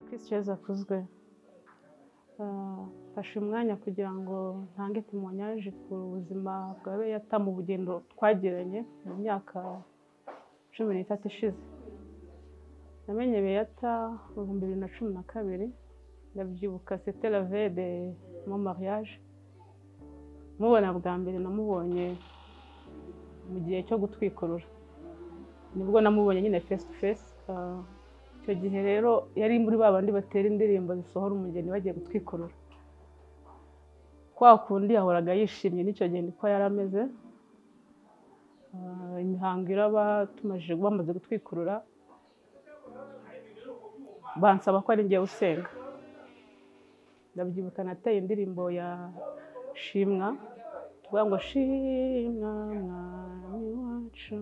Kristo Yezu akuzwe. Mfashe umwanya kugira ngo ntange témoignage ku buzima bwa Beyata mu bugendo twagiranye mu myaka 13 ishize. Namenye Beyata mu 2012, ndabyibuka, c'était la veille de mon mariage. Mubona bwa mbere namubonye mu gihe cyo gutwikurura, nibwo namubonye nyine face to face. Icyo gihe rero yari muri ba bandi batera indirimbo zisohora umugeni bagiye gutwikurura. Kwa kundi yahoraga yishimye, n'icyo gihe niko yari ameze. Imihango iraba, tumajije bamaze gutwikurura, bansaba ko ari njyewe usenga. Ndabyibuka nateye indirimbo ya Shimwa, tuvuga ngo "Shimwa Mwami wacu".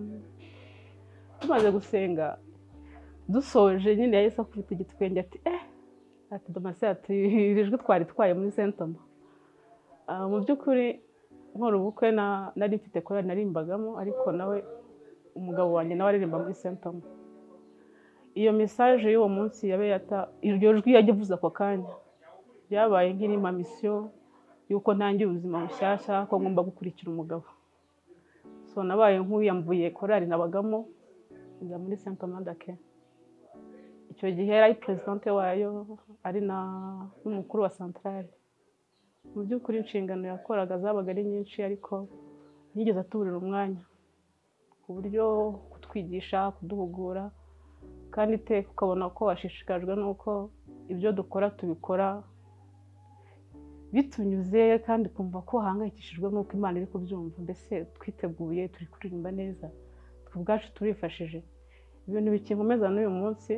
Tumaze gusenga dusoje nyine, yahise akubita igitwenge ati ati "Domase", ati "Iri jwi twari twaye muri Saint Thomas". Mu by'ukuri nkora ubukwe nari mfite korali narimbagamo, ariko nawe umugabo wanjye nawe aririmba muri Saint Thomas. Iyo message y'uwo munsi ya Beyata, iryo jwi yajya avuze ako kanya, byabaye nk'irima mission y'uko ntangiye ubuzima bushyashya, ko ngomba gukurikira umugabo. So nabaye nk'uwiyambuye korali nabagamo, nza muri Saint Thomas d'Aquin. Icyo gihe yari ari présidente wayo, ari na n'umukuru wa centrale. Mu by'ukuri inshingano yakoraga zabaga ari nyinshi, ariko ntiyigeze atuburira umwanya ku buryo kutwigisha, kuduhugura, kandi iteka ukabona ko ashishikajwe n'uko ibyo dukora tubikora bitunyuze, kandi kumva ko ahangayikishijwe n'uko Imana iri kubyumva. Mbese twiteguye, turi kuririmba neza, twe ubwacu turifashije. Ibintu bikinkomeza n'uyu munsi,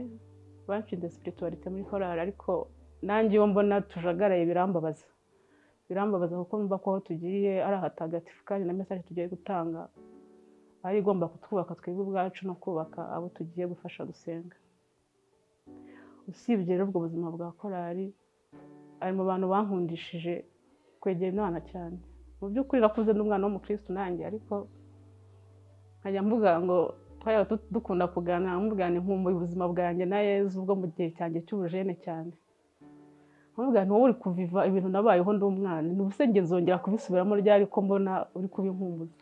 banshinze spiritualité muri korali, ariko nanjye iyo mbona tujagaraye birambabaza, birambabaza, kuko numva ko aho tugiye ari ahatagatifu, kandi na message tugiye gutanga ari igomba kutwubaka twebwe ubwacu no kubaka abo tugiye gufasha gusenga. Usibye rero ubwo buzima bwa korali, ari mu bantu bankundishije kwegera Imana cyane. Mu by'ukuri nakuze ndi umwana w'umukristo nanjye, ariko nkajya mvuga ngo twajyaga dukunda kuganira, mvuga nti nkumbuye ubuzima bwanjye na Yezu ubwo mu gihe cyanjye cy'ubujene cyane. Nkamubwira nti: "Wowe uri kuviva ibintu nabayeho ndi umwana, ni ubuse njye nzongera kubisubiramo ryari, ko mbona uri kubinkumbuza?"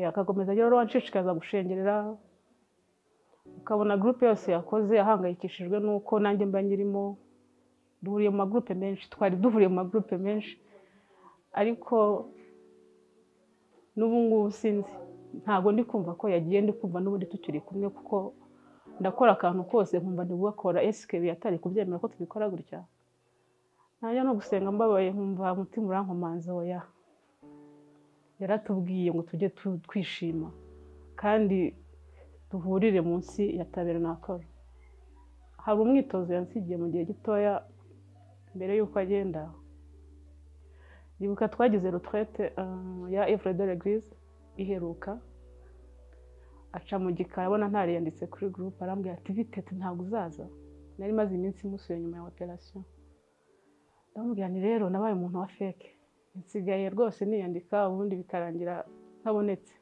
Akakomeza rero anshishikariza gushengerera, ukabona groupe yose yakoze ahangayikishijwe n'uko nanjye mba nyirimo. Duhuriye mu magurupe menshi, twari duhuriye mu magurupe menshi, ariko n'ubu ngubu sinzi, ntabwo ndi kumva ko yagiye, ndi kumva n'ubundi tukiri kumwe, kuko ndakora akantu kose nkumva ntigakora. Esike atari kubyemera ko tubikora gutya? Najya no gusenga mbabaye, nkumva umutima urankomanze: "Oya, yaratubwiye ngo tujye twishima kandi duhurire munsi ya tabernacle." Hari umwitozo yansigiye mu gihe gitoya mbere y'uko agenda. Ndibuka twagize retraite ya Œuvre de l'Église iheruka, aca mu gikari abona ntariyanditse kuri groupe, arambwira ati: "Bite?" Ati: "Ntabwo uzaza?" Nari maze iminsi musuye nyuma ya opération. Ndamubwira nti: "Rero nabaye umuntu wa fake, nsigaye rwose niyandika ubundi bikarangira ntabonetse."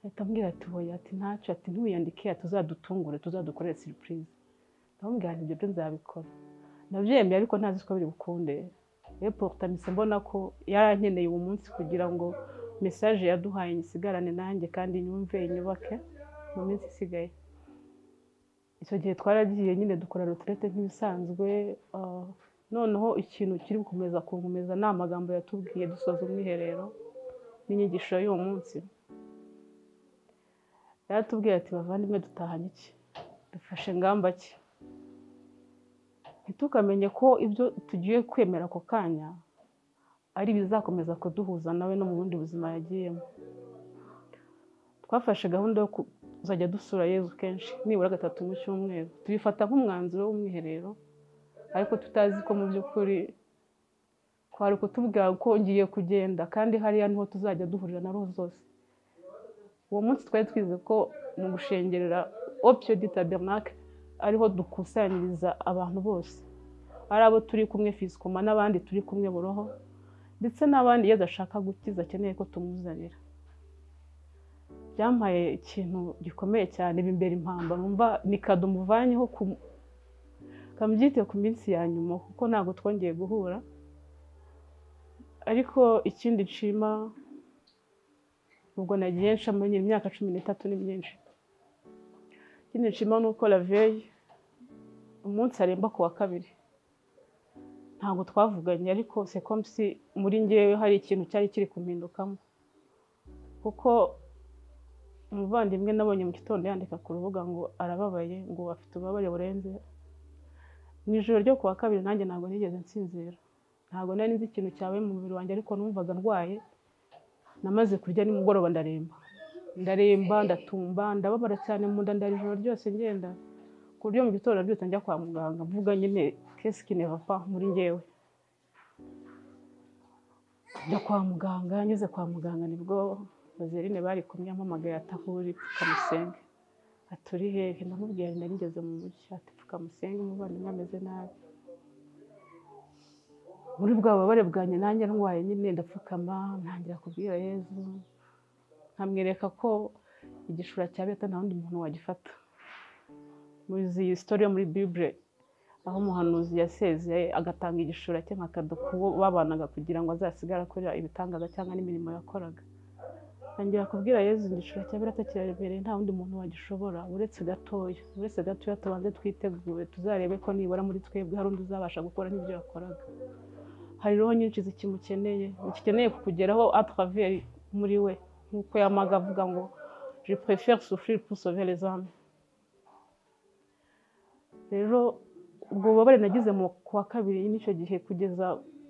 Ahita ambwira ati: "Oya", ati "ntacyo", ati "ntiwiyandike", ati "uzadutungure, tuzadukorere surprise." Ndamubwira nti: "Ibyo byo nzabikora." Nabyemeye ariko ntazi ko biri bukunde. Pourtant mpise mbona ko yarankeneye uwo munsi kugira ngo message yaduhaye nyisigarane nanjye kandi nyumve, inyubake mu minsi isigaye. Icyo gihe twaragiye nyine dukora retraite nk'ibisanzwe. Noneho ikintu kiri gukomeza kunkomeza ni amagambo yatubwiye dusoza umwiherero n'inyigisho y'uwo munsi. Yaratubwiye ati: "Bavandimwe, dutahanye iki? Dufashe ngamba ki? Ntitukamenye ko ibyo tugiye kwemera ako kanya ari ibizakomeza kuduhuza nawe no mu bundi buzima yagiyemo." Twafashe gahunda yo kuzajya dusura Yezu kenshi, nibura gatatu mu cyumweru. Tubifata nk'umwanzuro w'umwiherero, ariko tutazi ko mu by'ukuri kwari kutubwira ko ngiye kugenda, kandi hariya niho tuzajya duhurira na roho zose. Uwo munsi twari twize ko mu gushengerera au pied du tabernacle ariho dukusanyiriza abantu bose, ari abo turi kumwe physiquement n'abandi turi kumwe buroho, ndetse n'abandi iyo adashaka gukiza akeneye ko tumuzanira. Byampaye ikintu gikomeye cyane, bimbera impamba, numva ni cadeau muvanyeho. Kamubyite ku minsi ya nyuma, kuko ntabwo twongeye guhura. Ariko ikindi nshima, ubwo nagiye nshamo nyine imyaka 13 ni myinshi. Ikindi nshima ni uko la veille, umunsi aremba ku wa kabiri, ntabwo twavuganye, ariko c'est comme si muri njyewe hari ikintu cyari kiri kumpindukamo, kuko umuvandimwe nabonye mu gitondo yandika ku rubuga ngo arababaye, ngo afite ububabare burenze. Mu ijoro ryo ku wa kabiri nanjye ntabwo nigeze nsinzira, ntabwo nari nzi ikintu cyabaye mu mubiri wanjye, ariko numvaga ndwaye. Namaze kurya nimugoroba ndaremba, ndaremba, ndatumba, ndababara cyane mu nda, ndara ijoro ryose ngenda, ku buryo mu gitondo nabyutse njya kwa muganga mvuga nyine qu'est-ce qui ne va pas muri njyewe. Njya kwa muganga, ngeze kwa muganga nibwo Roseline bari kumwe yampamagaye ati aho uri pfukamusenge, ati uri hehe? Ndamubwira nti nari ngeze mu mujyi. Ati pfukamusenge, umuvandimwe ameze nabi. Muri bwa bubabare bwanjye nanjye ndwaye nyine, ndapfukama ntangira kubwira Yezu, nkamwereka ko igishura cya Beata nta wundi muntu wagifata. Muzi iyi story yo muri Bible, aho umuhanuzi yasezeye agatanga igishura cye nka kado kubo babanaga kugira ngo azasigare akora ibitangaza cyangwa n'imirimo yakoraga. Ntangira kubwira Yezu igishura cya Beata kiraremereye, nta wundi muntu wagishobora uretse gatoya, uretse gatoya tubanze twitegure, tuzarebe ko nibura muri twebwe hari undi uzabasha gukora nk'ibyo yakoraga. Hari roho nyinshi zikimukeneye, zikeneye kukugeraho à travers muri we, nk'uko yamaga avuga ngo je préfère souffrir pour sauver les âmes. Rero ubwo bubabare nagize mu kwa kabiri n'icyo gihe kugeza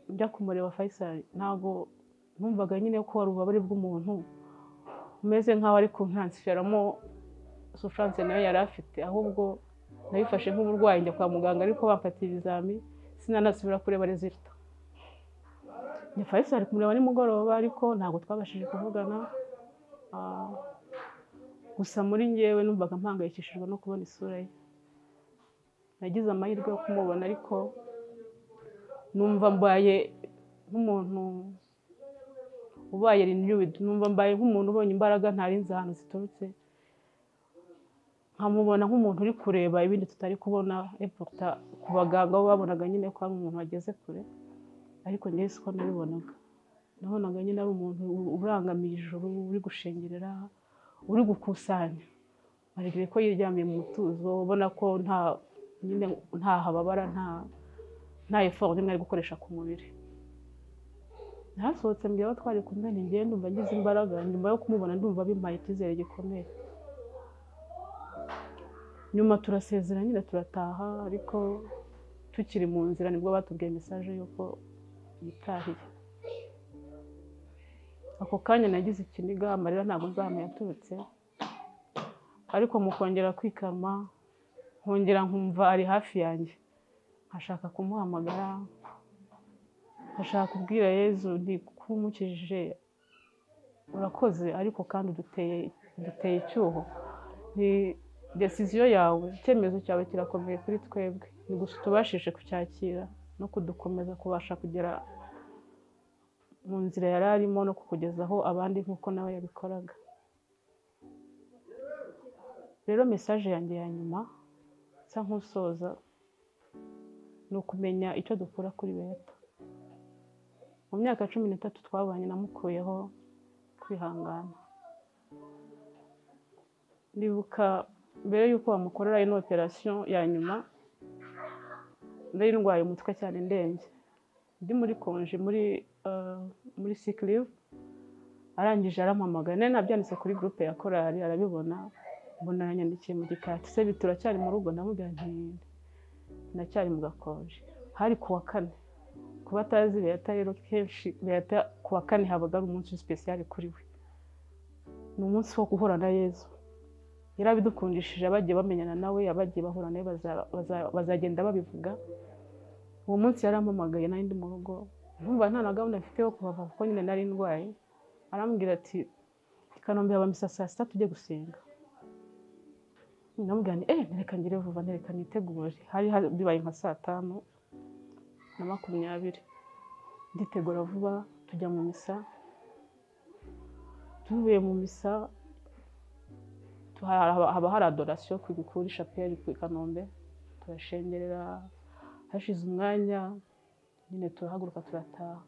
njya kumureba Faisal, ntabwo numvaga nyine ko wari ububabare bw'umuntu umeze nk'aho ari kuntransferamo souffrance nayo yari afite, ahubwo nabifashe nk'uburwayi njya kwa muganga, ariko bamfatiye ibizami sinanasubira kureba résultat. Njya Faisal kumureba nimugoroba, ariko ntabwo twabashije kuvugana. Gusa muri njyewe numvaga mpangayikishijwe no kubona isura ye. Nagize amahirwe yo kumubona, ariko numva mbaye nk'umuntu ubaye renewed, numva mbaye nk'umuntu ubonye imbaraga ntari nzi ahantu ziturutse, nkamubona nk'umuntu uri kureba ibindi tutari kubona. Et pourtant ku baganga bo babonaga nyine ko ari umuntu wageze kure, ariko njyewe siko nabibonaga. Nabonaga nyine ari umuntu urangamiye ijuru, uri gushengerera, uri gukusanya, malgré ko yiryamiye mu mutuzo, ubona ko nta nyine nta hababara, nta effort n'imwe ari gukoresha ku mubiri. Nasohotse mbwira abo twari kumwe nti njyewe ndumva ngize imbaraga nyuma yo kumubona, ndumva bimpaye icyizere gikomeye. Nyuma turasezera nyine turataha, ariko tukiri mu nzira nibwo batubwiye message y'uko yitahiye. Ako kanya nagize ikiniga, amarira ntabwo nzi ahantu yaturutse, ariko mu kongera kwikama nkongera nkumva ari hafi yanjye, nkashaka kumuhamagara, nkashaka kubwira Yezu nti kumukijije urakoze, ariko kandi uduteye icyuho, ni décision yawe, icyemezo cyawe kirakomeye kuri twebwe, ni gusa utubashije kucyakira no kudukomeza kubasha kugera mu nzira yari arimo no kukugezaho abandi nk'uko nawe yabikoraga. Rero message yanjye ya nyuma nsa nk'usoza ni ukumenya icyo dukura kuri Beata. Mu myaka 13 twabanye namukuyeho kwihangana. Ndibuka mbere y'uko bamukorera ino operation ya nyuma, nari ndwaye umutwe cyane ndembye, ndi muri congé, muri sick leave. Arangije arampamagara, nari nabyanditse kuri groupe ya korali arabibona, mbona aranyandikiye mu gikari se turacyari mu rugo? Ndamubwira nti ndacyari mu gakonje. Hari ku wa kane. Kuba atazi Beata rero, kenshi Beata ku wa kane habaga ari umunsi spécial kuri we, ni umunsi wo guhura na Yezu. Yarabidukundishije, abagiye bamenyana nawe, abagiye bahura nawe bazagenda babivuga. Uwo munsi yarampamagaye, nari ndi mu rugo, nkumva nta na gahunda mfite yo kuhava kuko nyine nari ndwaye. Arambwira ati i Kanombe haba misa saa 6, tujye gusenga. Ndamubwira nti reka ngire vuba, reka nitegure. Hari bibaye nka saa 5:20, nditegura vuba tujya mu misa. Tuvuye mu misa haba hari adoration kuri chapelle ku Kanombe, turashengerera. Hashize umwanya nyine turahaguruka turataha.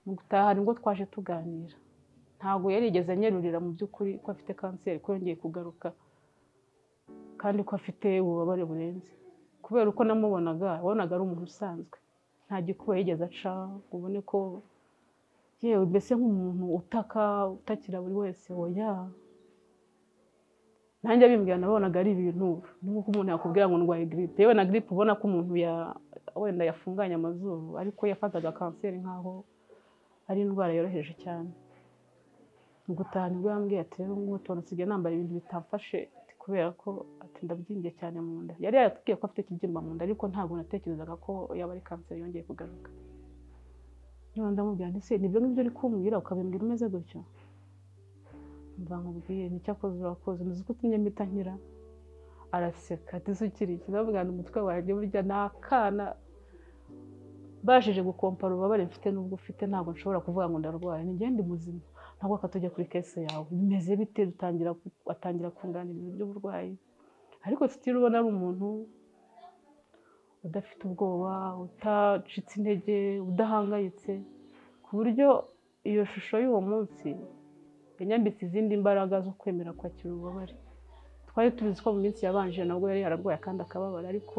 Mu gutaha nibwo twaje tuganira, ntabwo yarigeze anyerurira mu by'ukuri ko afite kanseri, ko yongeye kugaruka kandi ko afite ububabare burenze. Kubera uko namubonaga, wabonaga ari umuntu usanzwe, nta gikuba yigeze aca ngo ubone ko yewe mbese nk'umuntu utaka utakira buri wese, oya. Nanjye abimbwira nabonaga ari ibintu nk'uko umuntu yakubwira ngo ndwaye grippe, yewe na grippe ubona ko umuntu wenda yafunganye amazuru, ariko yafataga kanseri nk'aho ari indwara yoroheje cyane. Mu gutaha nibwo yambwiye ati rero ngubu tubona nsigaye nambara ibintu bitamfashe, kubera ko ati ndabyimbye cyane mu nda. Yari yaratubwiye ko afite ikibyimba mu nda, ariko ntabwo natekerezaga ko yaba ari kanseri yongeye kugaruka. Niba ndamubwira nti se nibyo ngibyo uri kumbwira ukabimbwira umeze gutyo? Mva nkubwiye ni cyakoze urakoze, nzi ko utumye mpita nkira. Araseka ati se ukiri iki? Ndamubwira nti umutwe wanjye burya ni akana, bashije gukompara ububabare mfite n'ubwo ufite, ntabwo nshobora kuvuga ngo ndarwaye, ni njye ndi muzima. Ntabwo akatujya kuri kese yawe bimeze bite? Atangira kunganiriza iby'uburwayi, ariko tutiri ubona ari umuntu udafite ubwoba, utacitse intege, udahangayitse, ku buryo iyo shusho y'uwo munsi yanyambitse izindi mbaraga zo kwemera kwakira ububabare. Twari tubizi ko mu minsi yabanje nabwo yari yararwaye kandi akababara, ariko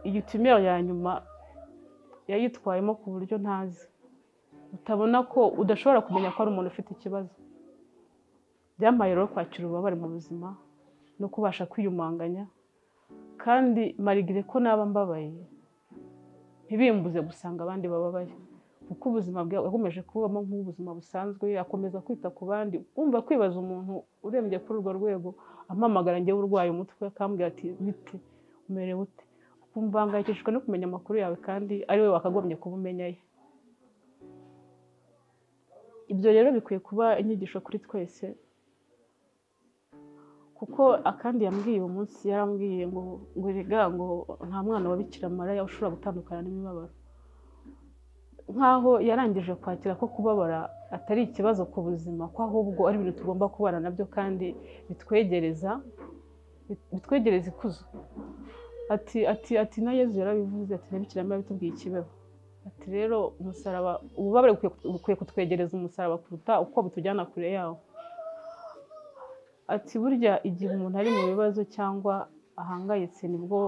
iyi tumeur ya nyuma yayitwayemo ku buryo ntazi, utabona ko udashobora kumenya ko ari umuntu ufite ikibazo. Byampaye rero kwakira ububabare mu buzima no kubasha kwiyumanganya, kandi marigire ko naba mbabaye ntibimbuze gusanga abandi bababaye, kuko ubuzima bwe yakomeje kubamo nk'ubuzima busanzwe, akomeza kwita ku bandi. Umva kwibaza umuntu urembye kuri urwo rwego ampamagara njyewe urwaye umutwe akambwira ati bite, umerewe ute? Ukumva ahangayikishijwe no kumenya amakuru yawe kandi ari we wakagombye kuba umenya ye. Ibyo rero bikwiye kuba inyigisho kuri twese, kuko akandi yambwiye uwo munsi, yarambwiye ngo erega ngo nta mwana wa Bikira Mariya ushobora gutandukana n'imibabaro, nk'aho yarangije kwakira ko kubabara atari ikibazo ku buzima, ko ahubwo ari ibintu tugomba kubana nabyo kandi bitwegereza ikuzo. Ati ati ati na Yezu yarabivuze, ati na Bikira Mariya bitubwiye ikibeho. Ati rero umusaraba, ububabare bukwiye kutwegereza umusaraba kuruta uko butujyana kure yawo. Ati burya igihe umuntu ari mu bibazo cyangwa ahangayitse nibwo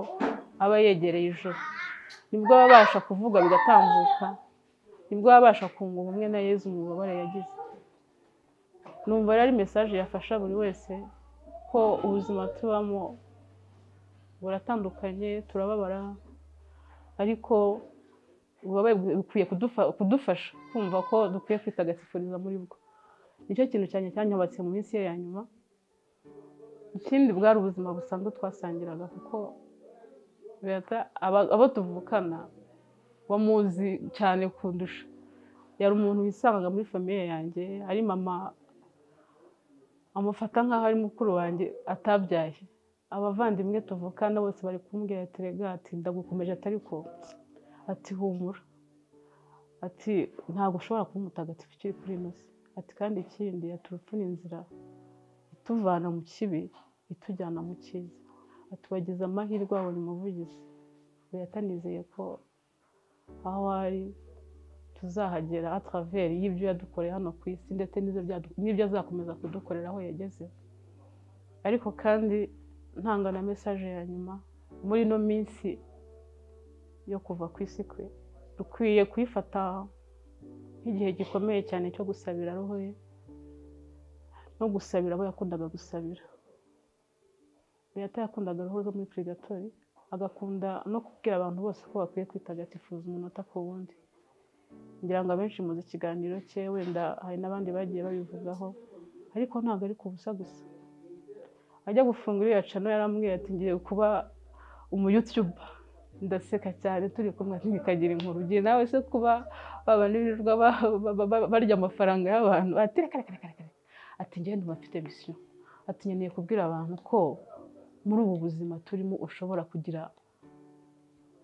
aba yegereye ijuru, nibwo aba abasha kuvuga bigatambuka, nibwo aba abasha kunga ubumwe na Yezu mu bubabare yagize. Numva rero ari message yafasha buri wese ko ubuzima tubamo buratandukanye, turababara, ariko ububabare bukwiye kudufasha kumva ko dukwiye kwitagatifuriza muri bwo. Nicyo kintu cyane cyanyubatse mu minsi ye ya nyuma. Ikindi bwari ubuzima busanzwe twasangiraga, kuko abo tuvukana bamuzi cyane kundusha. Yari umuntu wisangaga muri famiye yanjye, ari mama amufata nk'aho ari mukuru wanjye atabyaye. Abavandimwe tuvukana bose bari kumbwira ati rega, ati ndagukomeje, atari ko, ati humura, ati ntabwo ushobora kuba umutagatifu ukiri kuri ino si, ati kandi ikindi, ati urupfu ni inzira ituvana mu kibi itujyana mu cyiza, ati wagize amahirwe wabonye umuvugizi. Yatanizeye ko aho ari tuzahagera à travers y'ibyo yadukoreye hano ku isi, ndetse n'ibyo azakomeza kudukorera aho yageze. Ariko kandi ntanga na message ya nyuma, muri ino minsi yo kuva ku isi kwe, dukwiye kuyifata nk'igihe gikomeye cyane cyo gusabira roho ye no gusabira abo yakundaga gusabira. Beata yakundaga roho zo muri purigatori, agakunda no kubwira abantu bose ko bakwiye kwitagatifuza umunota ku wundi. Ngira ngo abenshi muzi ikiganiro cye, wenda hari n'abandi bagiye babivugaho, ariko ntabwo ari ku busa gusa. Ajya gufunga iriya cano yarambwiye ati ngiye kuba umuyutuba, ndaseka cyane turi kumwe, ati bikagira inkuru, ugiye nawe se kuba babana birirwa barya amafaranga y'abantu, ati reka reka reka reka, ati njyewe ndumva mfite mission, ati nkeneye kubwira abantu ko muri ubu buzima turimo ushobora kugira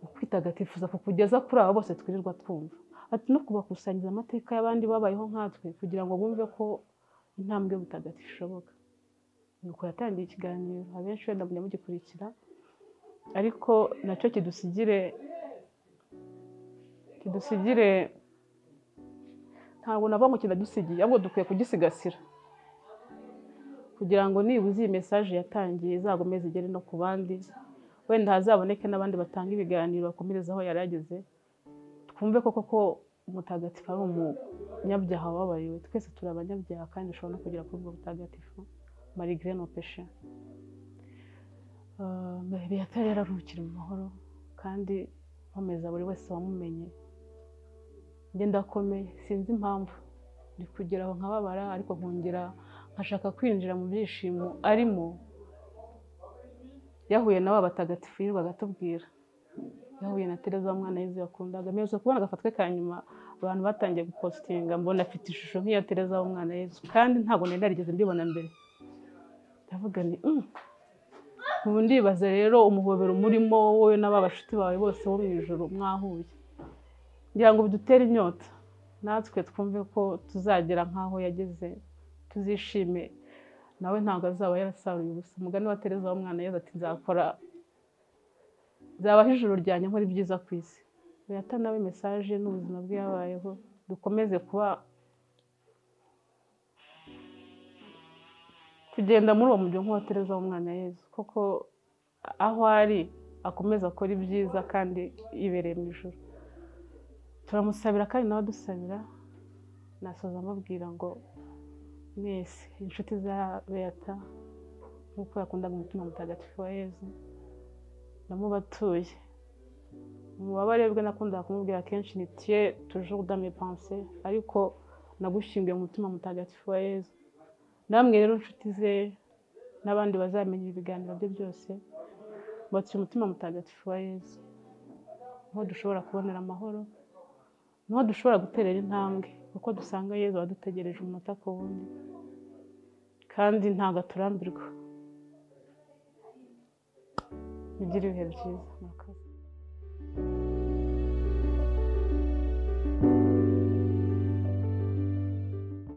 ukwitagatifuza kukugeza kuri abo bose twirirwa twumva, ati no kubakusanyiriza amateka y'abandi babayeho nkatwe kugira ngo bumve ko intambwe y'ubutagatifu ishoboka. Nuko yatangiye ikiganiro, abenshi wenda mujya mugikurikira, Ariko nacyo kidusigire ntabwo nava ngo kinadusigiye, ahubwo dukwiye kugisigasira kugira ngo nibuze iyi message yatangiye izakomeze igere no ku bandi, wenda hazaboneke n'abandi batanga ibiganiro bakomereza aho yari ageze, twumve koko ko umutagatifu ari umunyabyaha wababariwe. Twese turi abanyabyaha kandi dushobora no kugera kuri ubwo butagatifu malgré nos péchés. Beata rero aruhukira mu mahoro, kandi nkomeza buri wese wamumenye. Njye ndakomeye, sinzi impamvu ndi kugera aho nkababara, ariko nkongera nkashaka kwinjira mu byishimo arimo. Yahuye na ba batagatifu yirirwaga atubwira, yahuye na Tereza Mwana Yezu yakundaga. Mperutse kubona agafatwe ka nyuma abantu batangiye gupostinga, mbona afite ishusho nk'iya Tereza w'Umwana Yezu, kandi ntabwo nari narigeze mbibona mbere. Ndavuga nti ubu ndibaza rero umuhobero murimo wowe n'aba bashuti bawe bose bo mu ijuru mwahuye, ngira ngo bidutere inyota natwe twumve ko tuzagera nk'aho yageze, tuzishime. Nawe ntabwo azaba yarasaruye ubusa. Umugani wa Tereza w'Umwana Yezu ati nzakora, nzabaho ijuru ryanjye nkora ibyiza ku isi. Beata nawe message n'ubuzima bwe yabayeho, dukomeze kuba kugenda muri uwo mujyo nk'uwa Tereza w'Umwana Yezu, koko aho ari akomeza akora ibyiza kandi yibereye mu ijuru. Turamusabira kandi nawe adusabira. Nasoza mbabwira ngo mwese inshuti za Beata, nk'uko yakundaga umutima mutagatifu wa Yezu, ndamubatuye. Umubabare bwe nakundaga kumubwira kenshi ni tu es toujours dans mes pensées, ariko nagushyinguye mu mutima mutagatifu wa Yezu. Namwe rero inshuti ze n'abandi bazamenya ibiganiro bye byose, batuye umutima mutagatifu wa Yezu, niho dushobora kubonera amahoro, niho dushobora guterera intambwe, kuko dusanga Yezu adutegereje umunota ku wundi, kandi ntabwo aturambirwa. Mugire ibihe byiza.